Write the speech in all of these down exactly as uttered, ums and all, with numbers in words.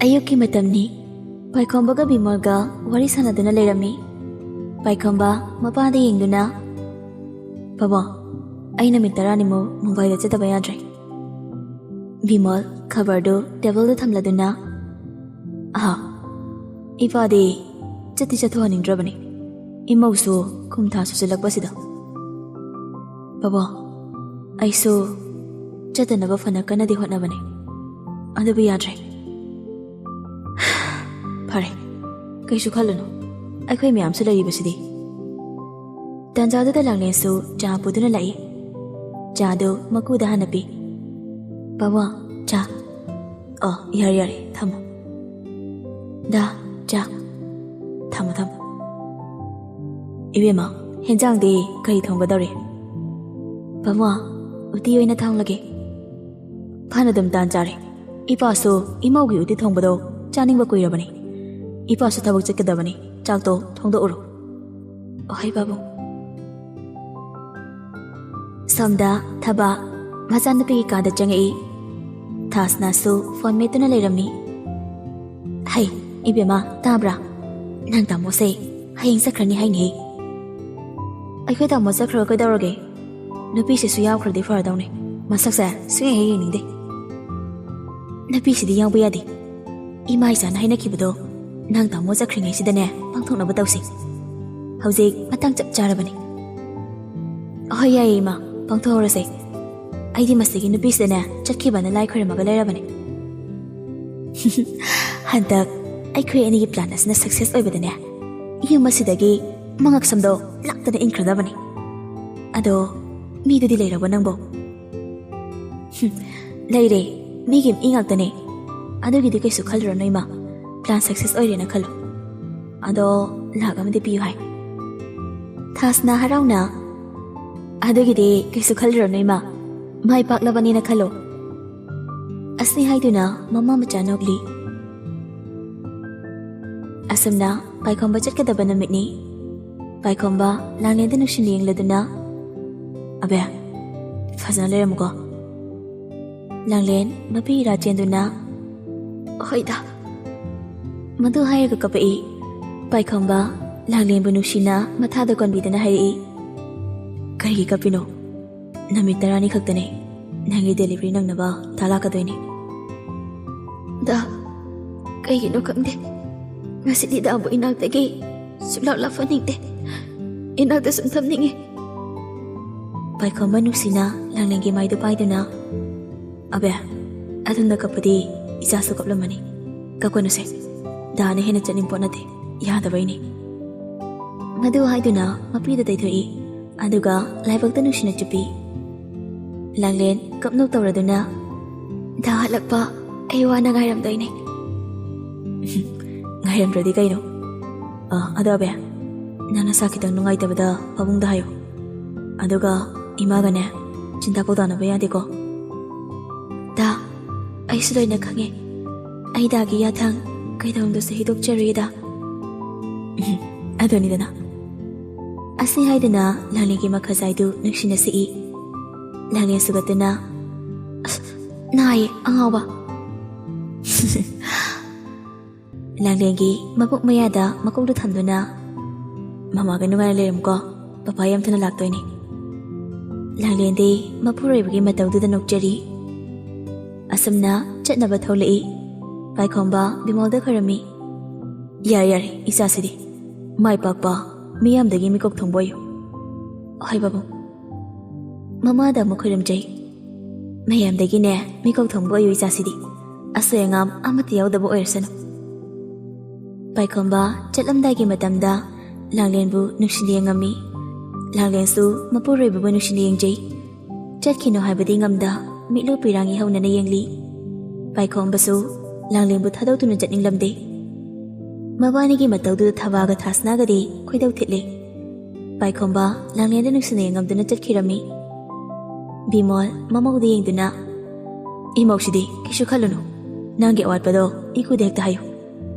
ꯑꯌꯨꯛꯀꯤ ꯃꯇꯝꯅꯤ꯫ ꯄꯥꯏꯈꯣꯝꯕꯒ ꯕꯤꯃꯣꯜꯒ ꯋꯥꯔꯤ ꯁꯥꯟꯅꯗꯨꯅ ꯂꯩꯔꯝꯃꯤ꯫ ꯄꯥꯏꯈꯣꯝꯕ ꯃꯄꯥꯗ ꯌꯦꯡꯗꯨꯅ, "ꯄꯥꯕꯨꯡ, ꯑꯩ ꯅꯨꯃꯤꯠ ꯇꯔꯥꯅꯤꯃꯨꯛ ꯃꯨꯝꯕꯥꯏꯗ ꯆꯠꯇꯕ ꯌꯥꯗ꯭ꯔꯦ꯫" ꯕꯤꯃꯣꯜ ꯈꯕꯔꯗꯨ ꯇꯦꯕꯜꯗ ꯊꯝꯂꯗꯨꯅ, "ꯑꯍꯥ, ꯏꯄꯥꯗꯤ ꯆꯠꯇꯤ ꯆꯠꯊꯣꯛꯍꯟꯅꯤꯡꯗ꯭ꯔꯕꯅꯤ꯫ ꯏꯃꯧꯁꯨ ꯀꯨꯝꯊꯥ ꯁꯨꯖꯜꯂꯛꯄꯁꯤꯗ꯫ ꯄꯥꯕꯨꯡ, ꯑꯩꯁꯨ ꯆꯠꯇꯅꯕ ꯐꯅ ꯀꯟꯅꯗꯤ ꯍꯣꯠꯅꯕꯅꯤ, ꯑꯗꯨꯕꯨ ꯌꯥꯗ꯭ꯔꯦ꯫" "ꯐꯔꯦ, ꯀꯩꯁꯨ ꯈꯜꯂꯨꯅꯨ, ꯑꯩꯈꯣꯏ ꯃꯌꯥꯝꯁꯨ ꯂꯩꯔꯤꯕꯁꯤꯗꯤ꯫" ꯇꯥꯟꯖꯥꯗꯨꯗ ꯂꯥꯡꯂꯦꯟꯁꯨ ꯆꯥ ꯄꯨꯗꯨꯅ ꯂꯥꯛꯏ꯫ ꯆꯥꯗꯨ ꯃꯀꯨꯗ ꯍꯥꯟꯅ ꯄꯤ꯫ "ꯄꯥꯕꯨꯡ, ꯆꯥ꯫" "ꯑꯣ, ꯌꯥꯔꯦ, ꯌꯥꯔꯦ, ꯊꯝꯃꯣ꯫" "ꯗꯥ, ꯆꯥ꯫" "ꯊꯝꯃꯣ, ꯊꯝꯃꯣ꯫" "ꯏꯕꯦꯝꯃ, ꯍꯦꯟꯖꯥꯡꯗꯤ ꯀꯔꯤ ꯊꯣꯡꯒꯗꯧꯔꯤ?" "ꯄꯥꯕꯨꯡ, ꯎꯇꯤ ꯑꯣꯏꯅ ꯊꯣꯡꯂꯒꯦ꯫" "ꯐꯅ ꯑꯗꯨꯝ ꯇꯥꯟ ꯆꯥꯔꯦ꯫ ꯏꯄꯥꯁꯨ ꯏꯃꯧꯒꯤ ꯎꯇꯤ ꯊꯣꯡꯕꯗꯣ ꯆꯥꯅꯤꯡꯕ ꯀꯨꯏꯔꯕꯅꯤ꯫ ꯏꯄꯥꯁꯨ ꯊꯕꯛ ꯆꯠꯀꯗꯕꯅꯤ꯫ ꯆꯥꯛꯇꯣ ꯊꯣꯡꯗꯣꯛꯎꯔꯣ꯫" "ꯍꯣꯏ, ꯄꯥꯕꯨꯡ꯫" ꯁꯣꯝꯗ ꯊꯕ ꯃꯆꯥꯅꯨꯄꯤꯒꯤ ꯀꯥꯗ ꯆꯪꯉꯛꯏ꯫ ꯊꯥꯁꯅꯥꯁꯨ ꯐꯣꯟ ꯃꯦꯠꯇꯨꯅ ꯂꯩꯔꯝꯃꯤ꯫ "ꯍꯩ, ꯏꯕꯦꯝꯃ, ꯇꯥꯕ꯭ꯔꯥ? ꯅꯪ ꯇꯥꯃꯣꯁꯦ ꯍꯌꯦꯡ ꯆꯠꯈ꯭ꯔꯅꯤ ꯍꯥꯏꯅꯦ꯫" "ꯑꯩꯈꯣꯏ ꯇꯥꯃꯣ ꯆꯠꯈ꯭ꯔꯒ ꯀꯩꯗꯧꯔꯒꯦ? ꯅꯨꯄꯤꯁꯤꯁꯨ ꯌꯥꯎꯈ꯭ꯔꯗꯤ ꯐꯔꯗꯧꯅꯦ꯫ ꯃꯁꯛꯁꯦ ꯁꯨꯡꯌꯦꯡ ꯍꯦꯛ ꯌꯦꯡꯅꯤꯡꯗꯦ꯫" "ꯅꯨꯄꯤꯁꯤꯗꯤ ꯌꯥꯎꯕ ꯌꯥꯗꯦ꯫ ꯏꯃꯥ ꯏꯆꯥꯅ ꯍꯥꯏꯅꯈꯤꯕꯗꯣ ꯅꯪ ꯇꯥꯃꯣ ꯆꯠꯈ꯭ꯔꯤꯉꯩꯁꯤꯗꯅꯦ ꯄꯥꯡꯊꯣꯛꯅꯕ ꯇꯧꯁꯤ꯫ ꯍꯧꯖꯤꯛ ꯃꯇꯥꯡ ꯆꯞ ꯆꯥꯔꯕꯅꯤ꯫" "ꯍꯣꯏ, ꯌꯥꯏꯌꯦ ꯏꯃꯥ, ꯄꯥꯡꯊꯣꯛꯍꯧꯔꯁꯦ꯫ ꯑꯩꯗꯤ ꯃꯁꯤꯒꯤ ꯅꯨꯄꯤꯁꯤꯗꯅꯦ ꯆꯠꯈꯤꯕꯅ ꯂꯥꯏ ꯈꯣꯏꯔꯝꯃꯒ ꯂꯩꯔꯕꯅꯤ꯫" ꯍꯟꯗꯛ ꯑꯩꯈꯣꯏ ꯑꯅꯤꯒꯤ ꯄ꯭ꯂꯥꯟ ꯑꯁꯤꯅ ꯁꯛꯁꯦꯁ ꯑꯣꯏꯕꯗꯅꯦ, ꯌꯨꯝ ꯑꯁꯤꯗꯒꯤ ꯃꯉꯛꯁꯝꯗꯣ ꯂꯥꯛꯇꯅ ꯏꯟꯈ꯭ꯔꯗꯕꯅꯤ꯫ ꯑꯗꯣ, ꯃꯤꯗꯨꯗꯤ ꯂꯩꯔꯕꯣ ꯅꯪꯕꯣ? ꯍꯨꯝ, ꯂꯩꯔꯦ, ꯃꯤꯒꯤ ꯃꯤ ꯉꯥꯛꯇꯅꯦ꯫ ꯑꯗꯨꯒꯤꯗꯤ ꯀꯩꯁꯨ ꯈꯜꯂꯨꯔꯅꯨ ꯏꯃꯥ, ꯄ꯭ꯂꯥꯟ ꯁꯛꯁꯦꯁ ꯑꯣꯏꯔꯦꯅ ꯈꯜꯂꯨ꯫ ꯑꯗꯣ, ꯂꯥꯛ ꯑꯃꯗꯤ ꯄꯤꯌꯨ ꯍꯥꯏ꯫" ꯊꯥꯁꯅꯥ ꯍꯔꯥꯎꯅ, "ꯑꯗꯨꯒꯤꯗꯤ ꯀꯩꯁꯨ ꯈꯜꯂꯨꯔꯅꯨ ꯏꯃꯥ, ꯃꯥꯏ ꯄꯥꯛꯂꯕꯅꯤꯅ ꯈꯜꯂꯨ꯫" ꯑꯁꯤ ꯍꯥꯏꯗꯨꯅ ꯃꯃꯥ ꯃꯆꯥ ꯅꯣꯛꯂꯤ꯫ ꯑꯁꯨꯝꯅ ꯄꯥꯏꯈꯣꯝꯕ ꯆꯠꯀꯗꯕ ꯅꯨꯃꯤꯠꯅꯤ꯫ ꯄꯥꯏꯈꯣꯝꯕ ꯂꯥꯡꯂꯦꯟꯗ ꯅꯨꯡꯁꯤꯅ ꯌꯦꯡꯂꯗꯨꯅ, "ꯑꯕꯦ, ꯐꯖꯅ ꯂꯩꯔꯝꯃꯨꯀꯣ꯫" ꯂꯥꯡꯂꯦꯟ ꯃꯄꯤ ꯏꯔꯥ ꯆꯦꯟꯗꯨꯅ, "ꯍꯣꯏꯗ, ꯃꯗꯨ ꯍꯥꯏꯔꯒ ꯀꯞꯄꯛꯏ꯫ ꯄꯥꯏꯈꯣꯝꯕ ꯂꯥꯡꯂꯦꯟꯕꯨ ꯅꯨꯡꯁꯤꯅ ꯃꯊꯥꯗ ꯀꯣꯟꯕꯤꯗꯨꯅ ꯍꯥꯏꯔꯛꯏ, "ꯀꯔꯤꯒꯤ ꯀꯞꯄꯤꯅꯣ? ꯅꯨꯃꯤꯠ ꯇꯔꯥꯅꯤ ꯈꯛꯇꯅꯦ ꯅꯪꯒꯤ ꯗꯦꯂꯤꯚꯔꯤ ꯅꯪꯅꯕ ꯗꯥ ꯂꯥꯛꯀꯗꯣꯏꯅꯦ꯫" "ꯗꯥ, ꯀꯩꯒꯤꯅꯣ ꯈꯪꯗꯦ, ꯉꯁꯤꯗꯤ ꯗꯥꯕꯨ ꯏꯅꯥꯛꯇꯒꯤ ꯁꯨꯡꯂꯥꯛ ꯂꯥꯛꯍꯟꯅꯤꯡꯗꯦ꯫ ꯏꯅꯥꯛꯇ ꯁꯨꯝ ꯊꯝꯅꯤꯡꯉꯤ꯫" ꯄꯥꯏꯈꯣꯝꯕ ꯅꯨꯡꯁꯤꯅ ꯂꯥꯡꯂꯦꯟꯒꯤ ꯃꯥꯏꯗꯨ ꯄꯥꯏꯗꯨꯅ, "ꯑꯕꯦ, ꯑꯗꯣꯝꯗ ꯀꯞꯄꯗꯤ ꯏꯆꯥꯁꯨ ꯀꯞꯂꯝꯃꯅꯤ꯫ ꯀꯞꯀꯅꯨꯁꯦ, ꯗꯥꯅ ꯍꯦꯟꯅ ꯆꯠꯅꯤꯡ ꯄꯣꯠ ꯅꯠꯇꯦ, ꯌꯥꯗꯕꯩꯅꯤ꯫" ꯃꯗꯨ ꯍꯥꯏꯗꯨꯅ ꯃꯄꯤꯗ ꯇꯩꯊꯣꯛꯏ, ꯑꯗꯨꯒ ꯂꯥꯏꯕꯛꯇ ꯅꯨꯡꯁꯤꯅ ꯆꯨꯞꯄꯤ꯫ ꯂꯥꯡꯂꯦꯟ ꯀꯞꯅꯣꯛ ꯇꯧꯔꯗꯨꯅ, "ꯗꯥ ꯍꯜꯂꯛꯄ ꯑꯩ ꯋꯥꯅ ꯉꯥꯏꯔꯝꯗꯣꯏꯅꯦ꯫" "ꯉꯥꯏꯔꯝꯗ꯭ꯔꯗꯤ ꯀꯩꯅꯣ? ꯑ, ꯑꯗꯣ ꯑꯕꯦ, ꯅꯪ ꯅꯁꯥ ꯈꯤꯇꯪ ꯅꯨꯡꯉꯥꯏꯇꯕꯗ ꯐꯃꯨꯡꯗ ꯍꯥꯏꯌꯨ꯫ ꯑꯗꯨꯒ ꯏꯃꯥꯒꯅꯦ, ꯆꯤꯟꯗꯥ ꯄꯥꯎꯗꯥꯅꯕ ꯌꯥꯗꯦꯀꯣ꯫" "ꯗꯥ, ꯑꯩꯁꯨ ꯂꯣꯏꯅ ꯈꯪꯉꯦ꯫ ꯑꯩ ꯗꯥꯒꯤ ꯌꯥꯊꯪ ꯀꯩꯗꯧꯅꯨꯡꯗꯁꯨ ꯍꯤꯗꯣꯛꯆꯔꯣꯏꯗ꯫" "ꯑꯗꯨꯅꯤꯗꯅ꯫" ꯑꯁꯤ ꯍꯥꯏꯗꯨꯅ ꯂꯥꯡꯂꯦꯟꯒꯤ ꯃꯈꯖꯥꯏꯗꯨ ꯅꯨꯡꯁꯤꯅ ꯁꯤꯛꯏ꯫ ꯂꯥꯡꯂꯦꯟ ꯁꯨꯒꯠꯇꯨꯅ, "ꯑꯁ, ꯅꯥꯏꯌꯦ, ꯑꯉꯥꯎꯕ꯫" ꯂꯥꯡꯂꯦꯟꯒꯤ ꯃꯄꯨꯛ ꯃꯌꯥꯗ ꯃꯀꯣꯛꯇꯨ ꯊꯝꯗꯨꯅ, "ꯃꯃꯥꯒ ꯅꯨꯡꯉꯥꯏꯅ ꯂꯩꯔꯝꯀꯣ, ꯄꯄꯥ ꯌꯥꯝ ꯊꯨꯅ ꯂꯥꯛꯇꯣꯏꯅꯦ꯫" ꯂꯥꯡꯂꯦꯟꯗꯤ ꯃꯄꯨꯔꯣꯏꯕꯒꯤ ꯃꯇꯧꯗꯨꯗ ꯅꯣꯛꯆꯔꯤ꯫ ꯑꯁꯨꯝꯅ ꯆꯠꯅꯕ ꯊꯣꯛꯂꯛꯏ꯫ ꯄꯥꯏꯈꯣꯝꯕ ꯕꯤꯃꯣꯜꯗ ꯈꯣꯏꯔꯝꯃꯤ꯫ "ꯌꯥꯔꯦ, ꯌꯥꯔꯦ, ꯏꯆꯥꯁꯤꯗꯤ ꯃꯥꯏ ꯄꯥꯛꯄ ꯃꯤꯌꯥꯝꯗꯒꯤ ꯃꯤꯀꯣꯛ ꯊꯣꯡꯕ ꯑꯣꯏꯌꯨ꯫" "ꯍꯣꯏ ꯕꯥꯕꯨꯡ꯫" ꯃꯃꯥꯗ ꯑꯃꯨꯛ ꯈꯣꯏꯔꯝꯖꯩ꯫ "ꯃꯌꯥꯝꯗꯒꯤꯅꯦ ꯃꯤꯀꯣꯛ ꯊꯣꯡꯕ ꯑꯣꯏꯌꯨ ꯏꯆꯥꯁꯤꯗꯤ, ꯑꯁꯣꯏ ꯑꯉꯥꯝ ꯑꯃꯠꯇ ꯌꯥꯎꯗꯕ ꯑꯣꯏꯔꯁꯅꯨ꯫" ꯄꯥꯏꯈꯣꯝꯕ ꯆꯠꯂꯝꯗꯥꯏꯒꯤ ꯃꯇꯝꯗ ꯂꯥꯡꯂꯦꯟꯕꯨ ꯅꯨꯡꯁꯤꯅ ꯌꯦꯡꯉꯝꯃꯤ꯫ ꯂꯥꯡꯂꯦꯟꯁꯨ ꯃꯄꯨꯔꯣꯏꯕꯕꯨ ꯅꯨꯡꯁꯤꯅ ꯌꯦꯡꯖꯩ꯫ ꯆꯠꯈꯤꯅꯨ ꯍꯥꯏꯕꯗꯤ ꯉꯝꯗ, ꯃꯤꯠꯂꯨ ꯄꯤꯔꯥꯡꯒꯤ ꯍꯧꯅꯅ ꯌꯦꯡꯂꯤ꯫ ꯄꯥꯏꯈꯣꯝꯕꯁꯨ ꯂꯥꯡꯂꯦꯟꯕꯨ ꯊꯥꯗꯣꯛꯇꯨꯅ ꯆꯠꯅꯤꯡꯂꯝꯗꯦ꯫ ꯃꯕꯥꯅꯤꯒꯤ ꯃꯇꯧꯗꯨꯗ ꯊꯕꯥꯒ ꯊꯥꯁꯅꯥꯒꯗꯤ ꯈꯣꯏꯗꯧ ꯊꯤꯠꯂꯤ꯫ ꯄꯥꯏꯈꯣꯝꯕ ꯂꯥꯡꯂꯦꯟꯗ ꯅꯨꯡꯁꯤꯅ ꯌꯦꯡꯉꯝꯗꯨꯅ ꯆꯠꯈꯤꯔꯝꯃꯤ꯫ ꯕꯤꯃꯣꯜ ꯃꯃꯧꯗ ꯌꯦꯡꯗꯨꯅ, "ꯏꯃꯧꯁꯤꯗꯤ ꯀꯩꯁꯨ ꯈꯜꯂꯨꯅꯨ, ꯅꯪꯒꯤ ꯑꯋꯥꯠꯄꯗꯣ ꯏꯀꯨꯗ ꯍꯦꯛꯇ ꯍꯥꯏꯌꯨ꯫"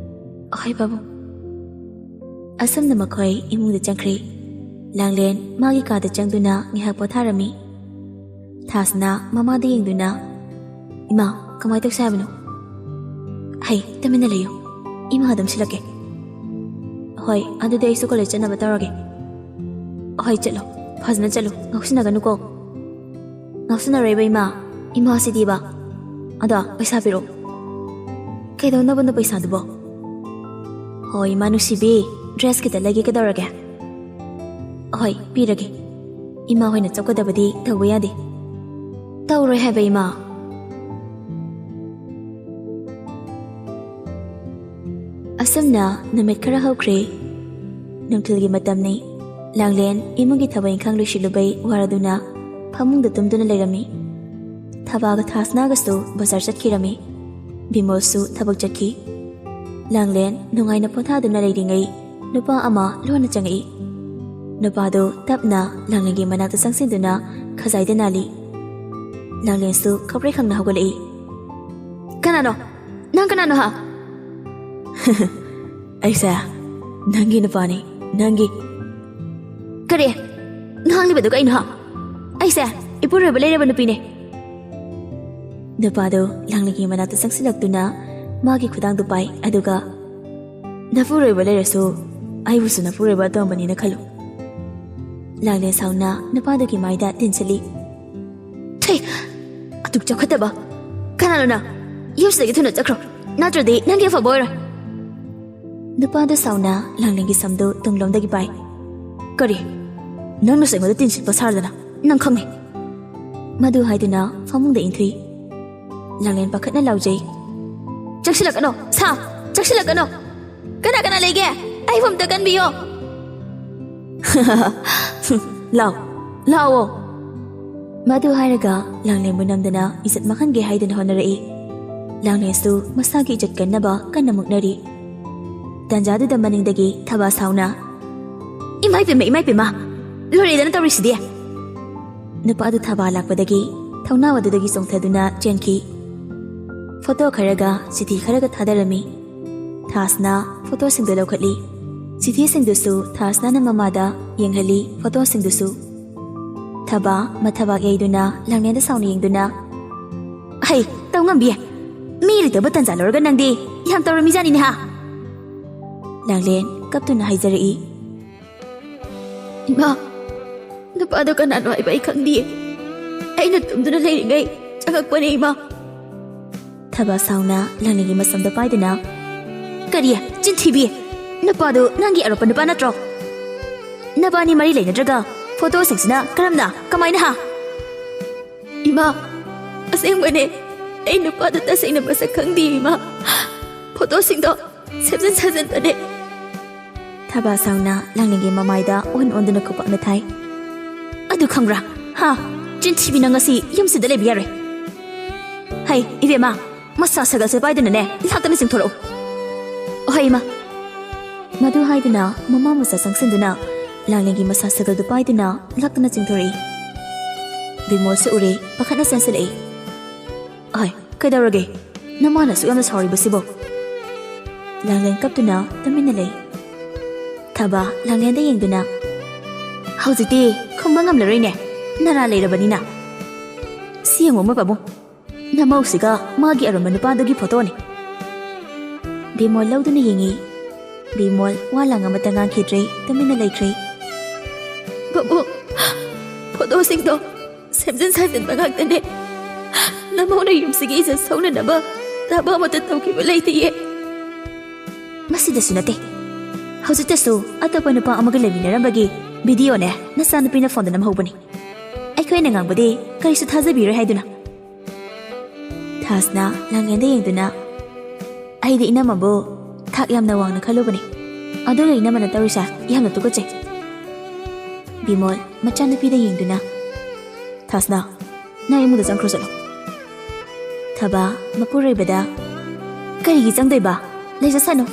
"ꯑꯍꯣꯏ ꯄꯥꯕꯨꯡ꯫" ꯑꯁꯨꯝꯅ ꯃꯈꯣꯏ ꯏꯃꯨꯡꯗ ꯆꯪꯈ꯭ꯔꯦ꯫ ꯂꯥꯡꯂꯦꯟ ꯃꯥꯒꯤ ꯀꯥꯗ ꯆꯪꯗꯨꯅ ꯉꯥꯏꯍꯥꯛ ꯄꯣꯊꯥꯔꯝꯃꯤ꯫ ꯊꯥꯁꯅꯥ ꯃꯃꯥꯗ ꯌꯦꯡꯗꯨꯅ, "ꯏꯃꯥ, ꯀꯃꯥꯏ ꯇꯧꯁꯦ ꯍꯥꯏꯕꯅꯣ?" "ꯍꯩ, ꯇꯨꯃꯤꯟꯅ ꯂꯩꯌꯨ꯫ ꯏꯃꯥ ꯑꯗꯨꯝ ꯁꯤꯜꯂꯛꯀꯦ꯫ ꯍꯣꯏ, ꯑꯗꯨꯗꯤ ꯑꯩꯁꯨ ꯀꯣꯂꯦꯖ ꯆꯠꯅꯕ ꯇꯧꯔꯒꯦ꯫ ꯍꯣꯏ, ꯆꯠꯂꯣ꯫ ꯐꯖꯅ ꯆꯠꯂꯨ꯫ ꯉꯥꯎꯁꯤꯟꯅꯒꯅꯨꯀꯣ꯫ ꯉꯥꯎꯁꯤꯟꯅꯔꯣꯏꯕ ꯏꯃꯥ꯫ ꯏꯃꯥꯁꯤꯗꯤꯕ꯫ ꯑꯗꯣ, ꯄꯩꯁꯥ ꯄꯤꯔꯛꯑꯣ꯫ ꯀꯩꯗꯧꯅꯕꯅꯣ ꯄꯩꯁꯥꯗꯨꯕꯣ? ꯍꯣꯏ, ꯏꯃꯥ ꯅꯨꯡꯁꯤꯕꯤ, ꯗ꯭ꯔꯦꯁ ꯈꯤꯇ ꯂꯩꯒꯦ, ꯀꯩꯗꯧꯔꯒꯦ? ꯍꯣꯏ, ꯄꯤꯔꯒꯦ꯫ ꯏꯃꯥ ꯍꯣꯏꯅ ꯆꯠꯀꯗꯕꯗꯤ ꯇꯧꯕ ꯌꯥꯗꯦ꯫ ꯇꯧꯔꯣꯏ ꯍꯥꯏꯕ, ꯏꯃꯥ꯫ ꯑꯁꯨꯝꯅ ꯅꯨꯃꯤꯠ ꯈꯔ ꯍꯧꯈ꯭ꯔꯦ꯫ ꯅꯨꯡꯊꯤꯜꯒꯤ ꯃꯇꯝꯅꯤ꯫ ꯂꯥꯡꯂꯦꯟ ꯏꯃꯨꯡꯒꯤ ꯊꯕꯛ ꯏꯪꯈꯥꯡ ꯂꯣꯏꯁꯤꯜꯂꯨꯕꯩ ꯋꯥꯔꯗꯨꯅ ꯐꯃꯨꯡꯗ ꯇꯨꯝꯗꯨꯅ ꯂꯩꯔꯝꯃꯤ꯫ ꯊꯕꯥꯒ ꯊꯥꯁꯅꯥꯒꯁꯨ ꯕꯖꯥꯔ ꯆꯠꯈꯤꯔꯝꯃꯤ꯫ ꯕꯤꯃꯣꯜꯁꯨ ꯊꯕꯛ ꯆꯠꯈꯤ꯫ ꯂꯥꯡꯂꯦꯟ ꯅꯨꯡꯉꯥꯏꯅ ꯄꯣꯊꯥꯗꯨꯅ ꯂꯩꯔꯤꯉꯩ ꯅꯨꯄꯥ ꯑꯃ ꯂꯣꯟꯅ ꯆꯪꯉꯛꯏ꯫ ꯅꯨꯄꯥꯗꯨ ꯇꯞꯅ ꯂꯥꯡꯂꯦꯟꯒꯤ ꯃꯅꯥꯛꯇ ꯆꯪꯁꯤꯟꯗꯨꯅ ꯈꯖꯥꯏꯗ ꯅꯥꯜꯂꯤ꯫ ꯂꯥꯡꯂꯦꯟꯁꯨ ꯈꯪꯄ꯭ꯔꯦꯛ ꯈꯪꯅ ꯍꯧꯒꯠꯂꯛꯏ꯫ "ꯀꯅꯥꯅꯣ? ꯅꯪ ꯀꯅꯥꯅꯣ ꯍꯥ?" "ꯑꯩꯁꯦ ꯅꯪꯒꯤ ꯅꯨꯄꯥꯅꯤ, ꯅꯪꯒꯤ꯫" "ꯀꯔꯤ? ꯉꯥꯡꯂꯤꯕꯗꯨ ꯀꯩꯅꯣ ꯍꯥ? ꯑꯩꯁꯦ ꯏꯄꯨꯔꯣꯏꯕ ꯂꯩꯔꯕ ꯅꯨꯄꯤꯅꯦ꯫" ꯅꯨꯄꯥꯗꯨ ꯂꯥꯡꯂꯦꯟꯒꯤ ꯃꯅꯥꯛꯇ ꯆꯪꯁꯤꯜꯂꯛꯇꯨꯅ ꯃꯥꯒꯤ ꯈꯨꯗꯥꯡꯗꯨ ꯄꯥꯏ, ꯑꯗꯨꯒ, "ꯅꯄꯨꯔꯣꯏꯕ ꯂꯩꯔꯁꯨ ꯑꯩꯕꯨꯁꯨ ꯅꯄꯨꯔꯣꯏꯕ ꯑꯇꯣꯝꯕꯅꯤꯅ ꯈꯜꯂꯨ꯫" ꯂꯥꯡꯂꯦꯟ ꯁꯥꯎꯅ ꯅꯨꯄꯥꯗꯨꯒꯤ ꯃꯥꯏꯗ ꯇꯤꯟꯁꯤꯜꯂꯤ꯫ "ꯊꯩ! ꯑꯗꯨꯛ ꯆꯥꯎꯈꯠꯇꯕ! ꯀꯅꯥꯅꯣ ꯅꯪ? ꯌꯨꯝꯁꯤꯗꯒꯤ ꯊꯨꯅ ꯆꯠꯈ꯭ꯔꯣ, ꯅꯠꯇ꯭ꯔꯗꯤ ꯅꯪꯒꯤ ꯑꯐꯕ ꯑꯣꯏꯔꯣꯏ꯫" ꯅꯨꯄꯥꯗꯨ ꯁꯥꯎꯅ ꯂꯥꯡꯂꯦꯟꯒꯤ ꯁꯝꯗꯨ ꯇꯨꯡꯂꯣꯝꯗꯒꯤ ꯄꯥꯏ꯫ "ꯀꯔꯤ? ꯅꯪꯅꯁꯨ ꯑꯩꯉꯣꯟꯗ ꯇꯤꯟꯁꯤꯠꯄ ꯁꯥꯔꯗꯅ? ꯅꯪ ꯈꯪꯉꯤ꯫" ꯃꯗꯨ ꯍꯥꯏꯗꯨꯅ ꯐꯃꯨꯡꯗ ꯏꯟꯊꯨꯏ꯫ ꯂꯥꯡꯂꯦꯟ ꯄꯥꯈꯠꯅ ꯂꯥꯎꯖꯩ꯫ "ꯆꯪꯁꯤꯜꯂꯛꯀꯅꯣ, ꯁꯥ! ꯆꯪꯁꯤꯜꯂꯛꯀꯅꯣ! ꯀꯅꯥ ꯀꯅꯥ ꯂꯩꯒꯦ? ꯑꯩꯕꯨ ꯑꯝꯇ ꯀꯟꯕꯤꯌꯣ!" "ꯂꯥꯎ, ꯂꯥꯎꯑꯣ!" ꯃꯗꯨ ꯍꯥꯏꯔꯒ ꯂꯥꯡꯂꯦꯟꯕꯨ ꯅꯝꯗꯅ ꯏꯖꯠ ꯃꯥꯡꯍꯟꯒꯦ ꯍꯥꯏꯗꯨꯅ ꯍꯣꯠꯅꯔꯛꯏ꯫ ꯂꯥꯡꯂꯦꯟꯁꯨ ꯃꯁꯥꯒꯤ ꯏꯖꯠ ꯀꯟꯅꯕ ꯀꯟꯅ ꯃꯨꯛꯅꯔꯤ꯫ ꯇꯟꯖꯥꯗꯨꯗ ꯃꯅꯤꯡꯗꯒꯤ ꯊꯕꯥ ꯁꯥꯎꯅ, "ꯏꯃꯥꯏ ꯄꯦꯝꯃ, ꯏꯃꯥꯏ ꯄꯦꯝꯃ! ꯂꯣꯏꯔꯦꯗꯅ ꯇꯧꯔꯤꯁꯤꯗꯤ!" ꯅꯨꯄꯥꯗꯨ ꯊꯕꯥ ꯂꯥꯛꯄꯗꯒꯤ ꯊꯣꯡꯅꯥꯎ ꯑꯗꯨꯗꯒꯤ ꯆꯣꯡꯊꯗꯨꯅ ꯆꯦꯟꯈꯤ꯫ ꯐꯣꯇꯣ ꯈꯔꯒ ꯆꯤꯊꯤ ꯈꯔꯒ ꯊꯥꯗꯔꯝꯃꯤ꯫ ꯊꯥꯁꯅ ꯐꯣꯇꯣꯁꯤꯡꯗꯨ ꯂꯧꯈꯠꯂꯤ꯫ ꯆꯤꯊꯤꯁꯤꯡꯗꯨꯁꯨ ꯊꯥꯁꯅꯥꯅ ꯃꯃꯥꯗ ꯌꯦꯡꯍꯜꯂꯤ꯫ ꯐꯣꯇꯣꯁꯤꯡꯗꯨꯁꯨ꯫ ꯊꯕꯥ ꯃꯊꯕꯥꯛ ꯌꯩꯗꯨꯅ ꯂꯥꯡꯂꯦꯟꯗ ꯁꯥꯎꯅ ꯌꯦꯡꯗꯨꯅ, "ꯍꯩ, ꯇꯧ ꯉꯝꯕꯤ! ꯃꯤ ꯂꯩꯇꯕ ꯇꯟꯖꯥ ꯂꯧꯔꯒ ꯅꯪꯗꯤ ꯌꯥꯝ ꯇꯧꯔꯝꯃꯤꯖꯥꯠꯅꯤꯅꯦ ꯍꯥ!" ꯂꯥꯡꯂꯦꯟ ꯀꯞꯇꯨꯅ ꯍꯥꯏꯖꯔꯛꯏ꯫ "ꯏꯃꯥ, ꯅꯨꯄꯥꯗꯣ ꯀꯅꯥꯅꯣ ꯍꯥꯏꯕ ꯑꯩ ꯈꯪꯗꯤꯌꯦ꯫ ꯑꯩꯅ ꯇꯨꯝꯗꯨꯅ ꯂꯩꯔꯤꯉꯩ ꯆꯪꯉꯛꯄꯅꯦ, ꯏꯃꯥ꯫" ꯊꯕꯥ ꯁꯥꯎꯅ ꯂꯥꯡꯂꯦꯟꯒꯤ ꯃꯁꯝꯗ ꯄꯥꯏꯗꯨꯅ, "ꯀꯔꯤ? ꯆꯤꯟꯊꯤꯕꯤ! ꯅꯨꯄꯥꯗꯨ ꯅꯪꯒꯤ ꯑꯔꯣꯞꯄ ꯅꯨꯄꯥ ꯅꯠꯇ꯭ꯔꯣ? ꯅꯕꯥꯅꯤ ꯃꯔꯤ ꯂꯩꯅꯗ꯭ꯔꯒ ꯐꯣꯇꯣꯁꯤꯡꯁꯤꯅ ꯀꯔꯝꯅ? ꯀꯃꯥꯏꯅ ꯍꯥ?" "ꯏꯃꯥ, ꯑꯁꯦꯡꯕꯅꯦ꯫ ꯑꯩ ꯅꯨꯄꯥꯗꯨ ꯇꯁꯦꯡꯅ ꯃꯁꯛ ꯈꯪꯗꯦ, ꯏꯃꯥ꯫ ꯐꯣꯇꯣꯁꯤꯡꯗꯣ ꯁꯦꯝꯖꯤꯟ ꯁꯥꯖꯤꯟꯕꯅꯦ꯫" ꯊꯕꯥ ꯁꯥꯎꯅ ꯂꯥꯡꯂꯦꯟꯒꯤ ꯃꯃꯥꯏꯗ ꯑꯣꯟ ꯑꯣꯟꯗꯨꯅ ꯈꯨꯄꯥꯛꯅ ꯊꯥꯏ꯫ "ꯑꯗꯨ ꯈꯪꯕ꯭ꯔꯥ? ꯍꯥ? ꯆꯤꯟꯊꯤꯕꯤ, ꯅꯪ ꯉꯁꯤ ꯌꯨꯝꯁꯤꯗ ꯂꯩꯕ ꯌꯥꯔꯣꯏ꯫ ꯍꯩ, ꯏꯕꯦꯝꯃ, ꯃꯁꯥ ꯁꯒꯜꯁꯦ ꯄꯥꯏꯗꯨꯅꯅꯦ, ꯂꯥꯛꯇꯅ ꯆꯤꯡꯊꯣꯔꯛꯎ꯫" "ꯍꯣꯏ, ꯏꯃꯥ꯫" ꯃꯗꯨ ꯍꯥꯏꯗꯨꯅ ꯃꯃꯥ ꯃꯆꯥ ꯆꯪꯁꯤꯟꯗꯨꯅ ꯂꯥꯡꯂꯦꯟꯒꯤ ꯃꯁꯥ ꯁꯒꯜꯗꯨ ꯄꯥꯏꯗꯨꯅ ꯂꯥꯛꯇꯨꯅ ꯆꯤꯡꯊꯣꯔꯛꯏ꯫ ꯕꯤꯃꯣꯜꯁꯨ ꯎꯔꯦ, ꯄꯥꯈꯠꯅ ꯆꯦꯟꯁꯤꯜꯂꯛꯏ꯫ "ꯑꯍꯣꯏ, ꯀꯩꯗꯧꯔꯒꯦ? ꯅꯃꯥꯅ ꯑꯁꯨꯛ ꯌꯥꯝꯅ ꯁꯥꯎꯔꯤꯕꯁꯤꯕꯣ?" ꯂꯥꯡꯂꯦꯟ ꯀꯞꯇꯨꯅ ꯇꯨꯃꯤꯟꯅ ꯂꯩ꯫ ꯊꯕꯥ ꯂꯥꯡꯂꯦꯟꯗ ꯌꯦꯡꯗꯨꯅ, "ꯍꯧꯖꯤꯛꯇꯤ ꯈꯨꯝꯕ ꯉꯝꯂꯔꯣꯏꯅꯦ, ꯅꯔꯥ ꯂꯩꯔꯕꯅꯤꯅ꯫ ꯁꯤ ꯌꯦꯡꯉꯨ, ꯃꯣꯏ ꯄꯥꯕꯨꯡ, ꯅꯃꯧꯁꯤꯒ ꯃꯥꯒꯤ ꯑꯔꯣꯟꯕ ꯅꯨꯄꯥꯗꯨꯒꯤ ꯐꯣꯇꯣꯅꯤ꯫" ꯕꯤꯃꯣꯜ ꯂꯧꯗꯨꯅ ꯌꯦꯡꯉꯤ꯫ ꯕꯤꯃꯣꯜ ꯋꯥ ꯂꯥꯡ ꯑꯃꯠꯇ ꯉꯥꯡꯈꯤꯗ꯭ꯔꯦ, ꯇꯨꯃꯤꯟꯅ ꯂꯩꯈ꯭ꯔꯦ꯫ "ꯕꯥꯕꯨ, ꯐꯣꯇꯣꯁꯤꯡꯗꯣ ꯁꯦꯝꯖꯤꯟ ꯁꯥꯖꯤꯟꯕ ꯉꯥꯛꯇꯅꯦ꯫ ꯅꯃꯧꯅ ꯌꯨꯝꯁꯤꯒꯤ ꯏꯖꯠ ꯁꯣꯛꯅꯅꯕ ꯊꯕꯛ ꯑꯃꯠꯇ ꯇꯧꯈꯤꯕ ꯂꯩꯇꯤꯌꯦ꯫" "ꯃꯁꯤꯗꯁꯨ ꯅꯠꯇꯦ, ꯍꯧꯖꯤꯛꯇꯁꯨ ꯑꯇꯣꯞꯄ ꯅꯨꯄꯥ ꯑꯃꯒ ꯂꯩꯃꯤꯟꯅꯔꯝꯕꯒꯤ ꯚꯤꯗꯤꯑꯣꯅꯦ ꯅꯆꯥꯅꯨꯄꯤꯅ ꯐꯣꯟꯗ ꯅꯝꯍꯧꯕꯅꯤ꯫ ꯑꯩꯈꯣꯏꯅ ꯉꯥꯡꯕꯗꯤ ꯀꯔꯤꯁꯨ ꯊꯥꯖꯕꯤꯔꯣꯏ ꯍꯥꯏꯗꯨꯅ꯫" ꯊꯥꯁꯅ ꯂꯥꯡꯂꯦꯟꯗ ꯌꯦꯡꯗꯨꯅ, "ꯑꯩꯗꯤ ꯏꯅꯝꯃꯕꯨ ꯊꯥꯛ ꯌꯥꯝꯅ ꯋꯥꯡꯅ ꯈꯜꯂꯨꯕꯅꯤ꯫ ꯑꯗꯨꯒ ꯏꯅꯝꯃꯅ ꯇꯧꯔꯤꯁꯦ ꯌꯥꯝꯅ ꯇꯨꯀꯠꯆꯩ꯫" ꯕꯤꯃꯣꯜ ꯃꯆꯥꯅꯨꯄꯤꯗ ꯌꯦꯡꯗꯨꯅ, "ꯊꯥꯁꯅ, ꯅꯪ ꯏꯃꯨꯡꯗ ꯆꯪꯈ꯭ꯔꯣ ꯆꯠꯂꯣ꯫" ꯊꯕꯥ ꯃꯄꯨꯔꯣꯏꯕꯗ, "ꯀꯔꯤꯒꯤ ꯆꯪꯗꯣꯏꯕ? ꯂꯩꯖꯁꯅꯨ꯫